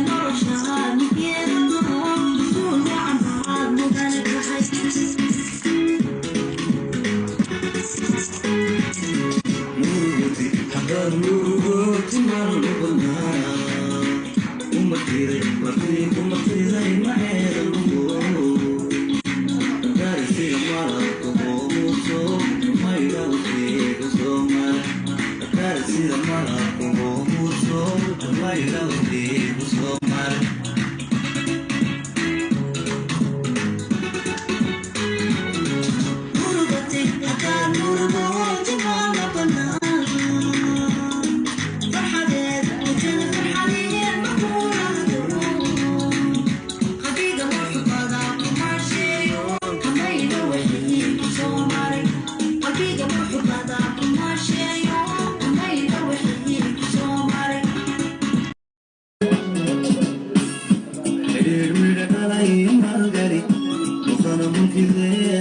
Nolosha ninkeeda mas-uul wacan baad mudane tahay. Murugoti haddaad murugoti maalmuqnaa umartiday martii umartiday maceeda lugo gaarisiga malabka hoomuso maydhawteega soomar gaarisida malabka hoomuso maydhawteegu soomar. Murugati haddaad murugoti maalmuqnaa farxadeed mujada farxadeed makuulahdo qalbiga muxubada kumaasheeyo kamayda wixii ku soo maray, qalbiga muxubada kumaasheeyo kamayda wixii ku soo maray. Xidhiidh midha dhalay maalgali mudana mulkideeda.